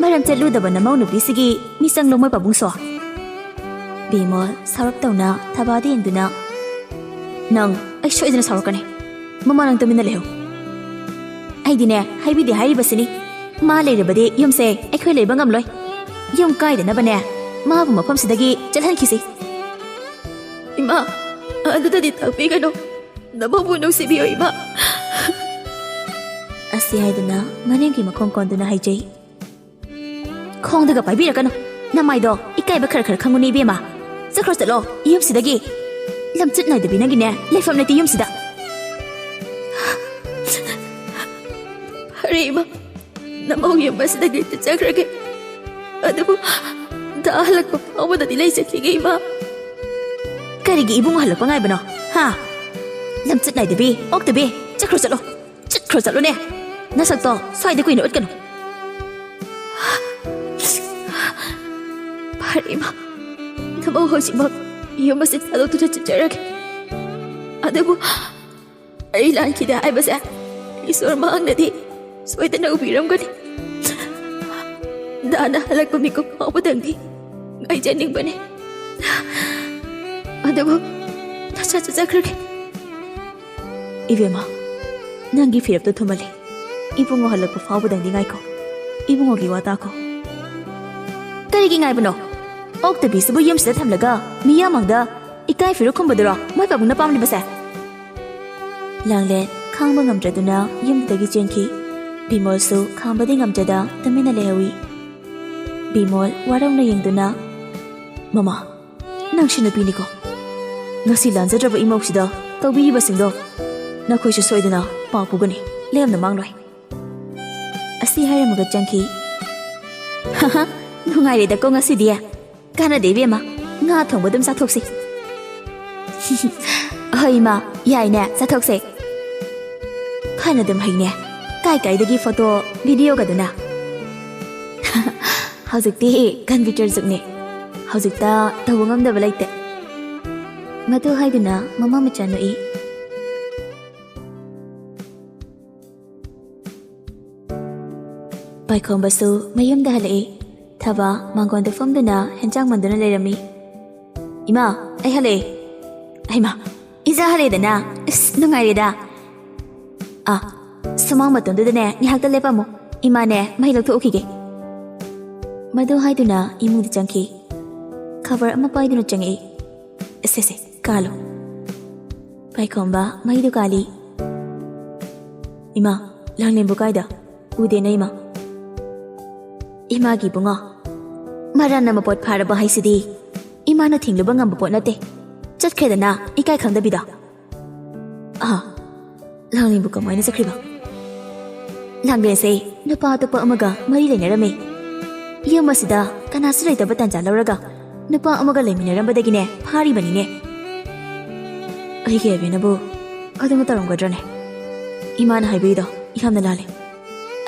ꯃꯔꯝ ꯆꯠꯂꯨꯗꯕ ꯅꯃꯧ ꯅꯨꯄꯤꯁꯤꯒꯤ ꯃꯤꯆꯪ ꯂꯣꯃꯣꯏ ꯄꯥꯕꯨꯡꯁꯣ꯫" ꯕꯤꯃꯣꯜ ꯁꯥꯎꯔꯞ ꯇꯧꯅ ꯊꯕꯥꯗ ꯌꯦꯡꯗꯨꯅ, "ꯅꯪ, ꯑꯩ ꯁꯣꯏꯗꯅ ꯁꯥꯎꯔꯛꯀꯅꯤ꯫ ꯃꯃꯥ, ꯅꯪ ꯇꯨꯃꯤꯟꯅ ꯂꯩꯍꯧ꯫ ꯑꯩꯗꯤꯅꯦ, ꯍꯥꯏꯕꯤꯗꯦ ꯍꯥꯏꯔꯤꯕꯁꯤꯅꯤ꯫ ꯃꯥ ꯂꯩꯔꯕꯗꯤ ꯌꯨꯝꯁꯦ ꯑꯩꯈꯣꯏ ꯂꯩꯕ ꯉꯝꯂꯣꯏ꯫ ꯌꯨꯝ ꯀꯥꯏꯗꯅꯕꯅꯦ, ꯃꯥꯕꯨ ꯃꯐꯝꯁꯤꯗꯒꯤ ꯆꯠꯍꯟꯈꯤꯁꯤ꯫" "ꯏꯃꯥ, ꯑꯗꯨꯗꯗꯤ ꯇꯥꯛꯄꯤꯒꯅꯨ꯫ ꯅꯃꯧꯕꯨ ꯅꯨꯡꯁꯤꯕꯤꯌꯨ, ꯏꯃꯥ꯫" ꯑꯁꯤ ꯍꯥꯏꯗꯨꯅ ꯃꯅꯤꯡꯒꯤ ꯃꯈꯣꯡ ꯀꯣꯟꯗꯨꯅ ꯍꯥꯏꯖꯩ꯫ ꯈꯣꯡꯗꯒ ꯄꯥꯏꯕꯤꯔꯛꯀꯅꯨ꯫ ꯅꯃꯥꯏꯗꯣ ꯏꯀꯥꯏꯕ ꯈꯔ ꯈꯔ ꯈꯪꯉꯨꯅꯦ ꯏꯕꯦꯝꯃ꯫ ꯆꯠꯈ꯭ꯔꯣ ꯆꯠꯂꯣ ꯌꯨꯝꯁꯤꯗꯒꯤ꯫ ꯂꯝꯆꯠ ꯅꯥꯏꯗꯕꯤ ꯅꯪꯒꯤꯅꯦ ꯂꯩꯐꯝ ꯂꯩꯇꯦ ꯌꯨꯝꯁꯤꯗ꯫ ꯐꯔꯦ ꯏꯃꯥ, ꯅꯃꯧ ꯌꯨꯝ ꯑꯁꯤꯗꯒꯤ ꯆꯠꯆꯈ꯭ꯔꯒꯦ꯫ ꯑꯗꯨꯕꯨ ꯗꯥ ꯍꯜꯂꯛꯄ ꯐꯥꯎꯕꯗꯗꯤ ꯂꯩꯖꯈꯤꯒꯦ ꯏꯃꯥ꯫ ꯀꯔꯤꯒꯤ ꯏꯕꯨꯡ ꯍꯜꯂꯛꯄ ꯉꯥꯏꯕꯅꯣ? ꯍꯥ? ꯂꯝꯆꯠ ꯅꯥꯏꯗꯕꯤ, ꯑꯣꯛꯇꯕꯤ, ꯆꯠꯈ꯭ꯔꯣ ꯆꯠꯂꯣ꯫ ꯆꯠꯈ꯭ꯔꯣ ꯆꯠꯂꯣꯅꯦ꯫ ꯅꯁꯛꯇꯣ ꯁ꯭ꯋꯥꯏꯗ ꯀꯨꯏꯅ ꯎꯠꯀꯅꯨ꯫ ꯐꯔꯦ ꯏꯃꯥ, ꯅꯃꯧ ꯍꯧꯖꯤꯛꯃꯛ ꯌꯨꯝ ꯑꯁꯤ ꯊꯥꯗꯣꯛꯇꯨꯅ ꯆꯠꯆꯔꯒꯦ꯫ ꯑꯗꯨꯕꯨ ꯑꯩ ꯂꯥꯟꯈꯤꯗꯦ ꯍꯥꯏꯕꯁꯦ ꯏꯁꯣꯔ ꯃꯍꯥꯛꯅꯗꯤ ꯁꯣꯏꯗꯅ ꯎꯕꯤꯔꯝꯒꯅꯤ꯫ ꯗꯥꯅ ꯍꯜꯂꯛꯄ ꯃꯤꯀꯨꯞ ꯐꯥꯎꯕꯗꯪꯗꯤ ꯉꯥꯏꯖꯅꯤꯡꯕꯅꯤ꯫ ꯑꯗꯨꯕꯨ ꯅꯆꯥ ꯆꯠꯆꯈ꯭ꯔꯒꯦ꯫ ꯏꯕꯦꯝꯃ, ꯅꯪꯒꯤ ꯐꯤꯔꯦꯞꯇꯣ ꯊꯨꯝꯍꯜꯂꯦ꯫ ꯏꯕꯨꯡꯉꯣ ꯍꯜꯂꯛꯄ ꯐꯥꯎꯕꯗꯪꯗꯤ ꯉꯥꯏꯈꯣ꯫ ꯏꯕꯨꯡꯉꯣꯒꯤ ꯋꯥ ꯇꯥꯈꯣ꯫ ꯀꯔꯤꯒꯤ ꯉꯥꯏꯕꯅꯣ? ꯑꯣꯛꯇꯕꯤꯁꯤꯕꯨ ꯌꯨꯝꯁꯤꯗ ꯊꯝꯂꯒ ꯃꯤꯌꯥꯝ ꯃꯥꯡꯗ ꯏꯀꯥꯏ ꯐꯤꯔꯨꯛ ꯈꯨꯝꯕꯗꯨꯔꯣ ꯃꯣꯏ ꯄꯥꯕꯨꯡꯅ ꯄꯥꯝꯂꯤꯕꯁꯦ? ꯂꯥꯡꯂꯦꯟ ꯈꯥꯡꯕ ꯉꯝꯗ꯭ꯔꯗꯨꯅ ꯌꯨꯝꯗꯒꯤ ꯆꯦꯟꯈꯤ꯫ ꯕꯤꯃꯣꯜꯁꯨ ꯈꯥꯝꯕꯗꯤ ꯉꯝꯖꯗ ꯇꯨꯃꯤꯟꯅ ꯂꯩꯍꯧꯏ꯫ ꯕꯤꯃꯣꯜ ꯋꯥꯔꯧꯅ ꯌꯦꯡꯗꯨꯅ, "ꯃꯃꯥ, ꯅꯪꯁꯤ ꯅꯨꯄꯤꯅꯤꯀꯣ꯫ ꯉꯁꯤ ꯂꯥꯟꯖꯗ꯭ꯔꯕ ꯏꯃꯧꯁꯤꯗ ꯇꯧꯕꯤꯔꯤꯕꯁꯤꯡꯗꯣ ꯅꯈꯣꯏꯁꯨ ꯁꯣꯏꯗꯅ ꯄꯥꯞ ꯄꯨꯒꯅꯤ, ꯂꯦꯝꯅ ꯃꯥꯡꯂꯣꯏ"꯫ ꯑꯁꯤ ꯍꯥꯏꯔꯝꯃꯒ ꯆꯪꯈꯤ꯫ "ꯍꯥꯍꯥ, ꯅꯨꯡꯉꯥꯏꯔꯦꯗꯀꯣ ꯉꯁꯤꯗꯤ꯫ ꯀꯥꯟꯅꯗꯦ ꯏꯕꯦꯝꯃ, ꯉꯥ ꯊꯣꯡꯕ ꯑꯗꯨꯝ ꯆꯥꯊꯣꯛꯁꯤ"꯫ "ꯍꯣꯏ ꯏꯃꯥ, ꯌꯥꯏꯅꯦ, ꯆꯥꯊꯣꯛꯁꯦ꯫ ꯐꯅ ꯑꯗꯨꯝ ꯍꯩꯅꯦ, ꯀꯥꯏ ꯀꯥꯏꯗꯒꯤ ꯐꯣꯇꯣ, ꯚꯤꯗꯤꯑꯣꯒꯗꯨꯅ"꯫ "ꯍꯧꯖꯤꯛꯇꯤ ꯀꯝꯄ꯭ꯌꯨꯇꯔ ꯖꯨꯒꯅꯦ, ꯍꯧꯖꯤꯛꯇ ꯇꯧꯕ ꯉꯝꯗꯕ ꯂꯩꯇꯦ"꯫ ꯃꯗꯨ ꯍꯥꯏꯗꯨꯅ ꯃꯃꯥ ꯃꯆꯥ ꯅꯣꯛꯏ꯫ ꯄꯥꯏꯈꯣꯝꯕꯁꯨ ꯃꯌꯨꯝꯗ ꯍꯜꯂꯛꯏ꯫ ꯊꯕꯥ ꯃꯥꯡꯒꯣꯟꯗ ꯐꯝꯗꯨꯅ ꯍꯦꯟꯖꯥꯡ ꯃꯟꯗꯨꯅ ꯂꯩꯔꯝꯃꯤ꯫ "ꯏꯃꯥ, ꯑꯩ ꯍꯜꯂꯛꯑꯦ"꯫ "ꯍꯩꯃꯥ, ꯏꯆꯥ ꯍꯜꯂꯛꯑꯦꯗꯅ? ꯑꯁ, ꯅꯨꯡꯉꯥꯏꯔꯦꯗ"꯫ "ꯑꯥ, ꯁꯨꯃꯥꯡ ꯃꯇꯣꯟꯗꯨꯗꯅꯦ ꯉꯥꯏꯍꯥꯛꯇ ꯂꯦꯞꯄꯝꯃꯣ, ꯏꯃꯥꯅꯦ ꯃꯍꯩ ꯂꯧꯊꯣꯛꯎꯈꯤꯒꯦ"꯫ ꯃꯗꯨ ꯍꯥꯏꯗꯨꯅ ꯏꯃꯨꯡꯗ ꯆꯪꯈꯤ꯫ ꯈꯕꯔ ꯑꯃ ꯄꯥꯏꯗꯨꯅ ꯆꯪꯉꯛꯏ꯫ "ꯁꯦ, ꯁꯦ, ꯀꯥꯜꯂꯣ"꯫ ꯄꯥꯏꯈꯣꯝꯕ ꯃꯩꯗꯨ ꯀꯥꯜꯂꯤ꯫ "ꯏꯃꯥ, ꯂꯥꯡꯂꯦꯟꯕꯨ ꯀꯥꯏꯗ? ꯎꯗꯦꯅꯦ, ꯏꯃꯥ"꯫ ꯏꯃꯥꯒꯤ ꯏꯕꯨꯡꯉꯣ, ꯃꯔꯥꯟꯅ ꯃꯄꯣꯠ ꯐꯥꯔꯕ ꯍꯥꯏꯁꯤꯗꯤ ꯏꯃꯥꯅ ꯊꯤꯡꯂꯨꯕ ꯉꯝꯕ ꯄꯣꯠ ꯅꯠꯇꯦ꯫ ꯆꯠꯈ꯭ꯔꯦꯗꯅ, ꯏꯀꯥꯏ ꯈꯪꯗꯕꯤꯗ꯫ ꯑꯥ, ꯂꯥꯡꯂꯦꯟꯕꯨ ꯀꯃꯥꯏꯅ ꯆꯠꯈ꯭ꯔꯤꯕ? ꯂꯥꯡꯂꯦꯟꯁꯦ ꯅꯨꯄꯥ ꯑꯇꯣꯞꯄ ꯑꯃꯒ ꯃꯔꯤ ꯂꯩꯅꯔꯝꯃꯦ꯫ ꯌꯨꯝ ꯑꯁꯤꯗ ꯀꯅꯥꯁꯨ ꯂꯩꯇꯕ ꯇꯥꯟꯖꯥ ꯂꯧꯔꯒ ꯅꯨꯄꯥ ꯑꯃꯒ ꯂꯩꯃꯤꯟꯅꯔꯝꯕꯗꯒꯤꯅꯦ ꯐꯥꯔꯤꯕꯅꯤꯅꯦ꯫ ꯑꯩꯒꯤ ꯑꯕꯦꯅꯕꯨ ꯑꯗꯨꯃ ꯇꯧꯔꯝꯒꯗ꯭ꯔꯅꯦ? ꯏꯃꯥꯅ ꯍꯥꯏꯕꯤꯗꯣ ꯌꯥꯝꯅ ꯂꯥꯜꯂꯦ꯫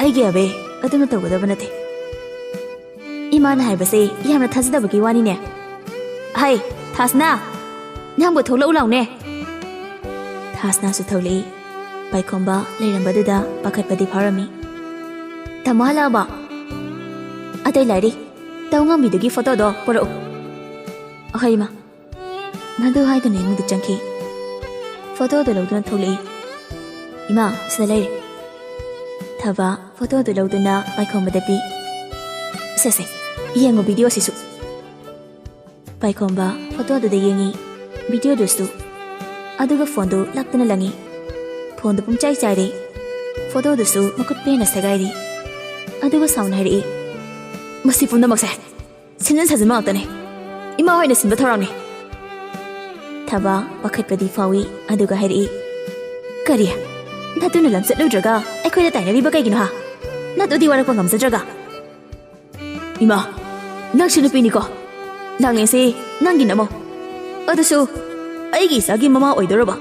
ꯑꯩꯒꯤ ꯑꯕꯦ ꯑꯗꯨꯃ ꯇꯧꯒꯗꯕ ꯅꯠꯇꯦ꯫ ꯏꯃꯥꯅ ꯍꯥꯏꯕꯁꯦ ꯌꯥꯝꯅ ꯊꯥꯖꯗꯕꯒꯤ ꯋꯥꯅꯤꯅꯦ꯫ ꯍꯩ, ꯊꯥꯁꯅꯥ, ꯅꯪꯕꯨ ꯊꯣꯛꯂꯛꯎ ꯂꯥꯎꯅꯦ꯫ ꯊꯥꯁꯅꯥꯁꯨ ꯊꯣꯛꯂꯛꯏ꯫ ꯄꯥꯏꯈꯣꯝꯕ ꯂꯩꯔꯝꯕꯗꯨꯗ ꯄꯥꯈꯠꯄꯗꯤ ꯐꯥꯎꯔꯝꯃꯤ꯫ ꯇꯥꯃꯣ ꯍꯜꯂꯛꯑꯕꯣ? ꯑꯇꯩ ꯂꯥꯏꯔꯤ꯫ ꯇꯧ ꯉꯝꯕꯤꯗꯨꯒꯤ ꯐꯣꯇꯣꯗꯣ ꯄꯨꯔꯛꯎ꯫ ꯑꯍꯩꯃ, ꯃꯗꯨ ꯍꯥꯏꯗꯨꯅ ꯏꯃꯨꯡꯗ ꯆꯪꯈꯤ꯫ ꯐꯣꯇꯣꯗꯨ ꯂꯧꯗꯨꯅ ꯊꯣꯛꯂꯛꯏ꯫ ꯏꯃꯥ, ꯁꯤꯗ ꯂꯩꯔꯦ꯫ ꯊꯕ ꯐꯣꯇꯣꯗꯨ ꯂꯧꯗꯨꯅ ꯄꯥꯏꯈꯣꯝꯕꯗ ꯄꯤ꯫ "ꯁꯦ, ꯁꯦ, ꯌꯦꯡꯉꯨ ꯚꯤꯗꯤꯑꯣꯁꯤꯁꯨ꯫" ꯄꯥꯏꯈꯣꯝꯕ ꯐꯣꯇꯣꯗꯨꯗ ꯌꯦꯡꯉꯤ, ꯚꯤꯗꯤꯑꯣꯗꯨꯁꯨ꯫ ꯑꯗꯨꯒ ꯐꯣꯟꯗꯨ ꯂꯥꯛꯇꯅ ꯂꯪꯉꯤ꯫ ꯐꯣꯟꯗꯨ ꯄꯨꯡꯆꯥꯏ ꯆꯥꯏꯔꯤ꯫ ꯐꯣꯇꯣꯗꯨꯁꯨ ꯃꯈꯨꯠ ꯄꯦꯟꯅ ꯁꯦꯒꯥꯏꯔꯤ꯫ ꯑꯗꯨꯒ ꯁꯥꯎꯅ ꯍꯥꯏꯔꯛꯏ, "ꯃꯁꯤ ꯄꯨꯝꯅꯃꯛꯁꯦ ꯁꯤꯟꯖꯤꯟ ꯁꯥꯖꯤꯟꯕ ꯉꯥꯛꯇꯅꯦ꯫ ꯏꯃꯥ ꯍꯣꯏꯅ ꯁꯤꯟꯕ ꯊꯧꯔꯥꯡꯅꯤ꯫" ꯊꯕ ꯄꯥꯈꯠꯄꯗꯤ ꯐꯥꯎꯏ, ꯑꯗꯨꯒ ꯍꯥꯏꯔꯛꯏ, "ꯀꯔꯤ? ꯅꯇꯨꯅ ꯂꯝ ꯆꯠꯂꯨꯗ꯭ꯔꯒ ꯑꯩꯈꯣꯏꯗ ꯇꯥꯏꯅꯔꯤꯕ ꯀꯩꯒꯤꯅꯣ, ꯍꯥ? ꯅꯇꯨꯗꯤ ꯋꯥꯔꯛꯄ ꯉꯝꯖꯗ꯭ꯔꯒ?" "ꯏꯃꯥ, ꯅꯪꯁꯨ ꯅꯨꯄꯤꯅꯤꯀꯣ? ꯂꯥꯡꯂꯦꯟꯁꯦ ꯅꯪꯒꯤ ꯅꯃꯧ꯫ ꯑꯗꯨꯁꯨ ꯑꯩꯒꯤ ꯏꯆꯥꯒꯤ ꯃꯃꯥ ꯑꯣꯏꯗꯧꯔꯕ?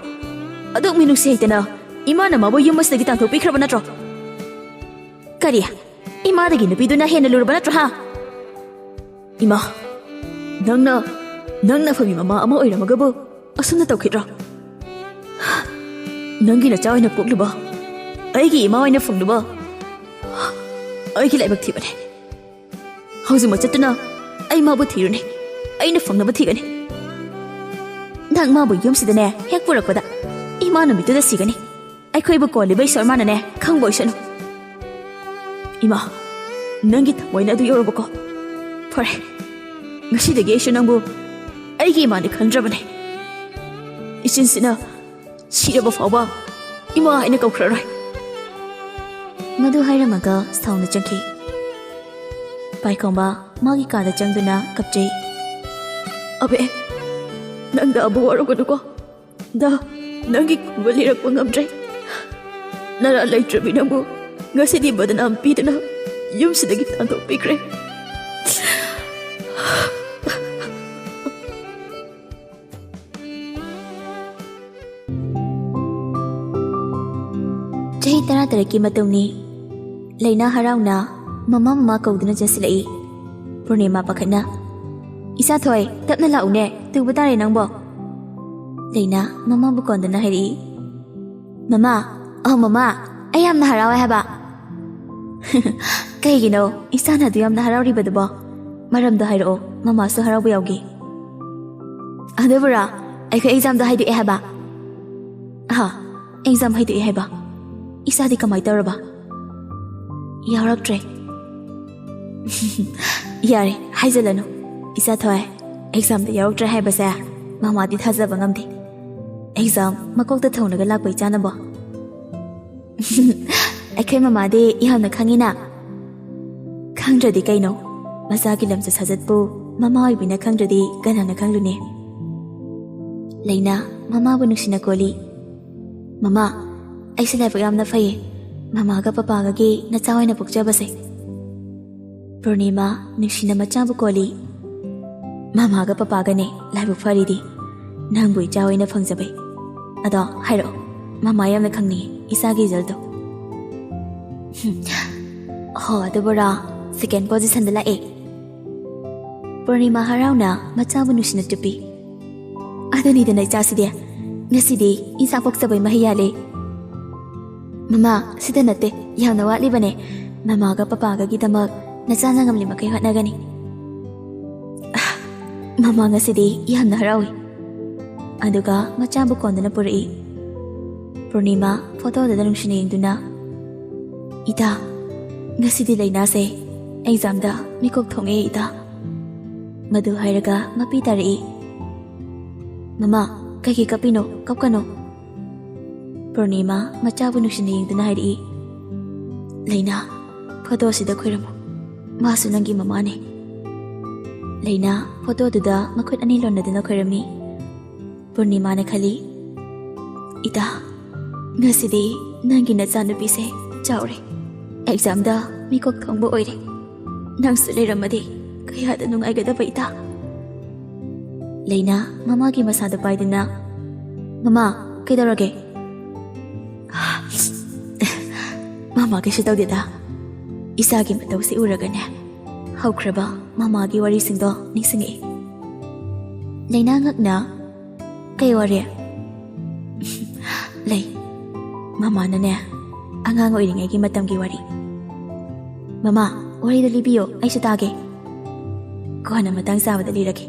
ꯑꯗꯨꯛ ꯃꯤꯅꯨꯡꯁꯤ ꯍꯩꯇꯅ ꯏꯃꯥꯅ ꯃꯥꯕꯨ ꯌꯨꯝ ꯑꯁꯤꯗꯒꯤ ꯇꯥꯟꯊꯣꯛꯄꯤꯈ꯭ꯔꯕ ꯅꯠꯇ꯭ꯔꯣ?" "ꯀꯔꯤ? ꯏꯃꯥꯗꯒꯤ ꯅꯨꯄꯤꯗꯨꯅ ꯍꯦꯟꯅ ꯂꯨꯔꯕ ꯅꯠꯇ꯭ꯔꯣ, ꯍꯥ?" "ꯏꯃꯥ, ꯅꯪꯅ, ꯅꯪꯅ ꯑꯐꯕꯤ ꯃꯃꯥ ꯑꯃ ꯑꯣꯏꯔꯝꯃꯒꯕꯨ ꯑꯁꯨꯝꯅ ꯇꯧꯈꯤꯗ꯭ꯔꯣ? ꯅꯪꯒꯤ ꯅꯆꯥ ꯑꯣꯏꯅ ꯄꯣꯛꯂꯨꯕ, ꯑꯩꯒꯤ ꯏꯃꯥ ꯑꯣꯏꯅ ꯐꯪꯂꯨꯕ, ꯑꯩꯒꯤ ꯂꯥꯏꯕꯛ ꯊꯤꯕꯅꯦ꯫ ꯍꯧꯖꯤꯛꯃꯛ ꯆꯠꯇꯨꯅ ꯑꯩ ꯃꯥꯕꯨ ꯊꯤꯔꯨꯅꯤ꯫ ꯑꯩꯅ ꯐꯪꯅꯕ ꯊꯤꯒꯅꯤ꯫ ꯅꯪ ꯃꯥꯕꯨ ꯌꯨꯝꯁꯤꯗꯅꯦ ꯍꯦꯛ ꯄꯨꯔꯛꯄꯗ ꯏꯃꯥ ꯅꯨꯃꯤꯠꯇꯨꯗ ꯁꯤꯒꯅꯤ꯫ ꯑꯩꯈꯣꯏꯕꯨ ꯀꯣꯜꯂꯤꯕ ꯏꯁꯣꯔ ꯃꯥꯅꯅꯦ ꯈꯪꯕ ꯑꯣꯏꯁꯅꯨ꯫" "ꯏꯃꯥ, ꯅꯪꯒꯤ ꯊꯃꯣꯏꯅ ꯑꯗꯨ ꯌꯧꯔꯕꯀꯣ? ꯐꯔꯦ, ꯉꯁꯤꯗꯒꯤ ꯑꯩꯁꯨ ꯅꯪꯕꯨ ꯑꯩꯒꯤ ꯏꯃꯥꯅꯤ ꯈꯟꯗ꯭ꯔꯕꯅꯦ꯫ ꯏꯆꯤꯟꯁꯤꯅ ꯁꯤꯔꯕ ꯐꯥꯎꯕ ꯏꯃꯥ ꯍꯥꯏꯅ ꯀꯧꯈ꯭ꯔꯔꯣꯏ꯫" ꯃꯗꯨ ꯍꯥꯏꯔꯝꯃꯒ ꯁꯥꯎꯅ ꯆꯪꯈꯤ꯫ ꯄꯥꯏꯈꯣꯝꯕ ꯃꯥꯒꯤ ꯀꯥꯗ ꯆꯪꯗꯨꯅ ꯀꯞꯆꯩ꯫ "ꯑꯕꯦ, ꯅꯪꯗ ꯑꯕꯨ ꯋꯥꯔꯧꯒꯅꯨꯀꯣ꯫ ꯗ, ꯅꯪꯒꯤ ꯈꯨꯕ ꯂꯤꯔꯛꯄ ꯉꯝꯗ꯭ꯔꯦ꯫ ꯅꯔꯥ ꯂꯩꯇ꯭ꯔꯕꯤ ꯅꯪꯕꯨ ꯉꯁꯤꯗꯤ ꯕꯗꯅꯥꯝ ꯄꯤꯗꯨꯅ ꯌꯨꯝꯁꯤꯗꯒꯤ ꯇꯥꯟꯊꯣꯛꯄꯤꯈ꯭ꯔꯦ꯫" ꯆꯍꯤ ꯇꯔꯥꯇꯔꯦꯠꯀꯤ ꯃꯇꯨꯡꯅꯤ꯫ ꯂꯩꯅꯥ ꯍꯔꯥꯎꯅ ꯃꯃꯥ ꯃꯃꯥ ꯀꯧꯗꯨꯅ ꯆꯠꯁꯤꯜꯂꯛꯏ꯫ ꯄꯨꯔꯅꯤꯃꯥ ꯄꯥꯈꯠꯅ, "ꯏꯆꯥ ꯊꯣꯏ, ꯇꯞꯅ ꯂꯥꯛꯎꯅꯦ, ꯇꯨꯕ ꯇꯥꯔꯦ ꯅꯪꯕꯣ꯫" ꯂꯩꯅꯥ ꯃꯃꯥꯕꯨ ꯀꯣꯟꯗꯨꯅ ꯍꯥꯏꯔꯛꯏ꯫ "ꯃꯃꯥ, ꯑꯧ ꯃꯃꯥ, ꯑꯩ ꯌꯥꯝꯅ ꯍꯔꯥꯎꯋꯦ ꯍꯥꯏꯕ꯫" "ꯀꯩꯒꯤꯅꯣ ꯏꯆꯥꯅ ꯑꯗꯨ ꯌꯥꯝꯅ ꯍꯔꯥꯎꯔꯤꯕꯗꯨꯕꯣ? ꯃꯔꯝꯗꯣ ꯍꯥꯏꯔꯛꯑꯣ, ꯃꯃꯥꯁꯨ ꯍꯔꯥꯎꯕ ꯌꯥꯎꯒꯦ꯫" "ꯑꯗꯨꯕꯨꯔꯣ, ꯑꯩꯈꯣꯏ ꯑꯦꯛꯖꯥꯝꯗꯣ ꯍꯥꯏꯗꯣꯛꯑꯦ ꯍꯥꯏꯕ?" "ꯑꯍꯥ, ꯑꯦꯛꯖꯥꯝ ꯍꯥꯏꯗꯣꯛꯑꯦ ꯍꯥꯏꯕ? ꯏꯆꯥꯗꯤ ꯀꯃꯥꯏ ꯇꯧꯔꯕ?" "ꯌꯥꯎꯔꯛꯇ꯭ꯔꯦ꯫" "ꯌꯥꯔꯦ, ꯍꯥꯏꯖꯜꯂꯅꯨ꯫ ꯏꯆꯥ ꯊꯣꯏ, ꯑꯦꯛꯖꯥꯝꯗ ꯌꯥꯎꯔꯛꯇ꯭ꯔꯦ ꯍꯥꯏꯕꯁꯦ ꯃꯃꯥꯗꯤ ꯊꯥꯖꯕ ꯉꯝꯗꯦ꯫ ꯑꯦꯛꯖꯥꯝ ꯃꯀꯣꯛꯇ ꯊꯣꯡꯂꯒ ꯂꯥꯛꯄ ꯏꯆꯥꯅꯕꯣ?" "ꯑꯩꯈꯣꯏ ꯃꯃꯥꯗꯤ ꯌꯥꯝꯅ ꯈꯪꯉꯤꯅ꯫" "ꯈꯪꯗ꯭ꯔꯗꯤ ꯀꯩꯅꯣ? ꯃꯆꯥꯒꯤ ꯂꯝꯆꯠ ꯁꯥꯖꯠꯄꯨ ꯃꯃꯥ ꯑꯣꯏꯕꯤꯅ ꯈꯪꯗ꯭ꯔꯗꯤ ꯀꯅꯥꯅ ꯈꯪꯂꯨꯅꯤ?" ꯂꯩꯅꯥ ꯃꯃꯥꯕꯨ ꯅꯨꯡꯁꯤꯅ ꯀꯣꯜꯂꯤ꯫ "ꯃꯃꯥ, ꯑꯩꯁꯦ ꯂꯥꯏꯕꯛ ꯌꯥꯝꯅ ꯐꯩꯌꯦ, ꯃꯃꯥꯒ ꯄꯄꯥꯒꯒꯤ ꯅꯆꯥ ꯑꯣꯏꯅ ꯄꯣꯛꯆꯕꯁꯦ꯫" ꯄꯨꯔꯅꯤꯃꯥ ꯅꯨꯡꯁꯤꯅ ꯃꯆꯥꯕꯨ ꯀꯣꯜꯂꯤ꯫ "ꯃꯃꯥꯒ ꯄꯄꯥꯒꯅꯦ ꯂꯥꯏꯕꯛ ꯐꯔꯤꯗꯤ, ꯅꯪꯕꯨ ꯏꯆꯥ ꯑꯣꯏꯅ ꯐꯪꯖꯕꯩ꯫ ꯑꯗꯣ ꯍꯥꯏꯔꯛꯑꯣ, ꯃꯃꯥ ꯌꯥꯝꯅ ꯈꯪꯅꯤꯡꯉꯤ ꯏꯆꯥꯒꯤ ꯔꯤꯖꯜꯇꯣ꯫" "ꯍꯝ, ꯍꯣ, ꯑꯗꯨꯕꯨꯔꯣ, ꯁꯦꯀꯦꯟ ꯄꯣꯖꯤꯁꯟꯗ ꯂꯥꯛꯑꯦ꯫" ꯄꯨꯔꯅꯤꯃꯥ ꯍꯔꯥꯎꯅ ꯃꯆꯥꯕꯨ ꯅꯨꯡꯁꯤꯅ ꯆꯨꯞꯄꯤ꯫ "ꯑꯗꯨꯅꯤꯗꯅ ꯏꯆꯥꯁꯤꯗꯤ, ꯉꯁꯤꯗꯤ ꯏꯆꯥ ꯄꯣꯛꯆꯕꯩ ꯃꯍꯩ ꯌꯥꯜꯂꯦ꯫" "ꯃꯃꯥ, ꯁꯤꯗ ꯅꯠꯇꯦ, ꯌꯥꯝꯅ ꯋꯥꯠꯂꯤꯕꯅꯦ꯫ ꯃꯃꯥꯒ ꯄꯄꯥꯒꯒꯤꯗꯃꯛ ꯅꯆꯥꯅ ꯉꯝꯂꯤ ꯃꯈꯩ ꯍꯣꯠꯅꯒꯅꯤ꯫" "ꯑꯥ, ꯃꯃꯥ ꯉꯁꯤꯗꯤ ꯌꯥꯝꯅ ꯍꯔꯥꯎꯏ꯫" ꯑꯗꯨꯒ ꯃꯆꯥꯕꯨ ꯀꯣꯟꯗꯨꯅ ꯄꯨꯔꯛꯏ꯫ ꯄꯨꯔꯅꯤꯃꯥ ꯐꯣꯇꯣꯗꯨꯗ ꯅꯨꯡꯁꯤꯅ ꯌꯦꯡꯗꯨꯅ, "ꯏꯇꯥ, ꯉꯁꯤꯗꯤ ꯂꯩꯅꯥꯁꯦ ꯑꯦꯛꯖꯥꯝꯗ ꯃꯤꯀꯣꯛ ꯊꯣꯡꯉꯦ ꯏꯇꯥ꯫" ꯃꯗꯨ ꯍꯥꯏꯔꯒ ꯃꯄꯤ ꯇꯥꯔꯛꯏ꯫ "ꯃꯃꯥ, ꯀꯩꯒꯤ ꯀꯞꯄꯤꯅꯣ? ꯀꯞꯀꯅꯣ꯫" ꯄꯨꯔꯅꯤꯃꯥ ꯃꯆꯥꯕꯨ ꯅꯨꯡꯁꯤꯅ ꯌꯦꯡꯗꯨꯅ ꯍꯥꯏꯔꯛꯏ꯫ "ꯂꯩꯅꯥ, ꯐꯣꯇꯣꯁꯤꯗ ꯈꯣꯏꯔꯝꯃꯨ꯫" ꯃꯥꯁꯨ ꯅꯪꯒꯤ ꯃꯃꯥꯅꯦ꯫ ꯂꯩꯅꯥ ꯐꯣꯇꯣꯗꯨꯗ ꯃꯈꯨꯠ ꯑꯅꯤ ꯂꯣꯟꯅꯗꯨꯅ ꯈꯣꯏꯔꯝꯃꯤ꯫ ꯄꯨꯔꯅꯤꯃꯥꯅ ꯈꯜꯂꯤ, "ꯏꯇꯥ, ꯉꯁꯤꯗꯤ ꯅꯪꯒꯤ ꯅꯆꯥꯅꯨꯄꯤꯁꯦ ꯆꯥꯎꯔꯦ, ꯑꯦꯛꯖꯥꯝꯗ ꯃꯤꯀꯣꯛ ꯊꯣꯡꯕ ꯑꯣꯏꯔꯦ꯫ ꯅꯪꯁꯨ ꯂꯩꯔꯝꯃꯗꯤ ꯀꯌꯥꯗ ꯅꯨꯡꯉꯥꯏꯒꯗꯕ, ꯏꯇꯥ?" ꯂꯩꯅꯥ ꯃꯃꯥꯒꯤ ꯃꯁꯥꯗ ꯄꯥꯏꯗꯨꯅ, "ꯃꯃꯥ, ꯀꯩꯗꯧꯔꯒꯦ?" "ꯃꯃꯥ, ꯀꯩꯁꯨ ꯇꯧꯗꯦꯗ꯫ ꯏꯆꯥꯒꯤ ꯃꯇꯧꯁꯤ ꯎꯔꯒꯅꯦ, ꯍꯧꯈ꯭ꯔꯕ ꯃꯃꯥꯒꯤ ꯋꯥꯔꯤꯁꯤꯡꯗꯣ ꯅꯤꯡꯁꯤꯡꯉꯛꯏ꯫" ꯂꯩꯅꯥ ꯉꯛꯅ, "ꯀꯩ ꯋꯥꯔꯤ?" "ꯂꯩ, ꯃꯃꯥꯅꯅꯦ, ꯑꯉꯥꯡ ꯑꯣꯏꯔꯤꯉꯩꯒꯤ ꯃꯇꯝꯒꯤ ꯋꯥꯔꯤ꯫" "ꯃꯃꯥ, ꯋꯥꯔꯤꯗꯣ ꯂꯤꯕꯤꯌꯣ, ꯑꯩꯁꯨ ꯇꯥꯒꯦ꯫" "ꯀꯣꯟꯅ ꯃꯇꯥꯡ ꯆꯥꯕꯗ ꯂꯤꯔꯒꯦ꯫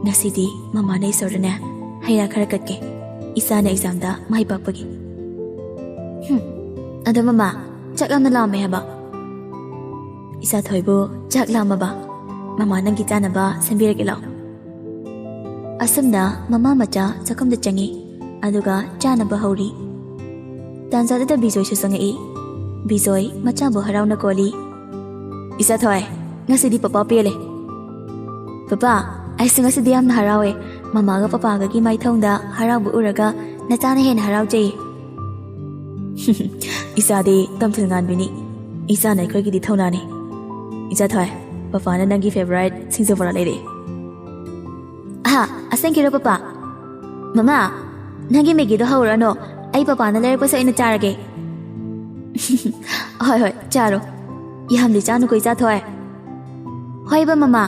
ꯉꯁꯤꯗꯤ ꯃꯃꯥꯅ ꯏꯁꯣꯔꯗꯅꯦ ꯍꯩ ꯔꯥ ꯈꯔ ꯀꯠꯀꯦ, ꯏꯆꯥꯅ ꯑꯦꯛꯖꯥꯝꯗ ꯃꯥꯏ ꯄꯥꯛꯄꯒꯤ꯫" "ꯍꯨꯝ, ꯑꯗꯣ ꯃꯃꯥ, ꯆꯥꯛ ꯌꯥꯝꯅ ꯂꯥꯝꯃꯦ ꯍꯥꯏꯕ꯫" "ꯏꯆꯥ ꯊꯣꯏꯕꯨ ꯆꯥꯛ ꯂꯥꯝꯃꯕ? ꯃꯃꯥ ꯅꯪꯒꯤ ꯆꯥꯅꯕ ꯁꯦꯝꯕꯤꯔꯒꯦ, ꯂꯥꯛꯑꯣ꯫" ꯑꯁꯨꯝꯅ ꯃꯃꯥ ꯃꯆꯥ ꯆꯥꯛꯈꯨꯝꯗ ꯆꯪꯉꯤ, ꯑꯗꯨꯒ ꯆꯥꯅꯕ ꯍꯧꯔꯤ꯫ ꯇꯥꯟꯖꯥꯗꯨꯗ ꯕꯤꯖꯣꯏꯁꯨ ꯆꯪꯉꯛꯏ꯫ ꯕꯤꯖꯣꯏ ꯃꯆꯥꯕꯨ ꯍꯔꯥꯎꯅ ꯀꯣꯜꯂꯤ꯫ "ꯏꯆꯥ ꯊꯣꯏ, ꯉꯁꯤꯗꯤ ꯄꯄꯥ ꯄꯦꯜꯂꯦ꯫" "ꯄꯄꯥ, ꯑꯩꯁꯨ ꯉꯁꯤꯗꯤ ꯌꯥꯝꯅ ꯍꯔꯥꯎꯋꯦ꯫ ꯃꯃꯥꯒ ꯄꯄꯥꯒꯒꯤ ꯃꯥꯏꯊꯣꯡꯗ ꯍꯔꯥꯎꯕ ꯎꯔꯒ ꯅꯆꯥꯅ ꯍꯦꯟꯅ ꯍꯔꯥꯎꯖꯩꯌꯦ꯫" "ꯏꯆꯥꯗꯤ ꯇꯝꯊꯤꯜ ꯉꯥꯟꯕꯤꯅꯤ꯫ ꯏꯆꯥꯅ ꯑꯩꯈꯣꯏꯒꯤꯗꯤ ꯊꯧꯅꯥꯅꯤ꯫ ꯏꯆꯥ ꯊꯣꯏ, ꯄꯄꯥꯅ ꯅꯪꯒꯤ ꯐꯦꯚꯣꯔꯥꯏꯠ ꯁꯤꯡꯖꯨ ꯕꯣꯔꯥ ꯂꯩꯔꯛꯑꯦ꯫" "ꯑꯍꯥ, ꯑꯁꯦꯡꯀꯤꯔꯣ ꯄꯄꯥ? ꯃꯃꯥ, ꯅꯪꯒꯤ ꯃꯦꯒꯤꯗꯣ ꯍꯧꯔꯅꯣ, ꯑꯩ ꯄꯄꯥꯅ ꯂꯩꯔꯛꯄꯁꯦ ꯑꯣꯏꯅ ꯆꯥꯔꯒꯦ꯫" "ꯍꯣꯏ, ꯍꯣꯏ, ꯆꯥꯔꯣ꯫ ꯌꯥꯝꯗꯤ ꯆꯥꯅꯨꯀꯣ, ꯏꯆꯥ ꯊꯣꯏ꯫" "ꯍꯣꯏꯕ ꯃꯃꯥ,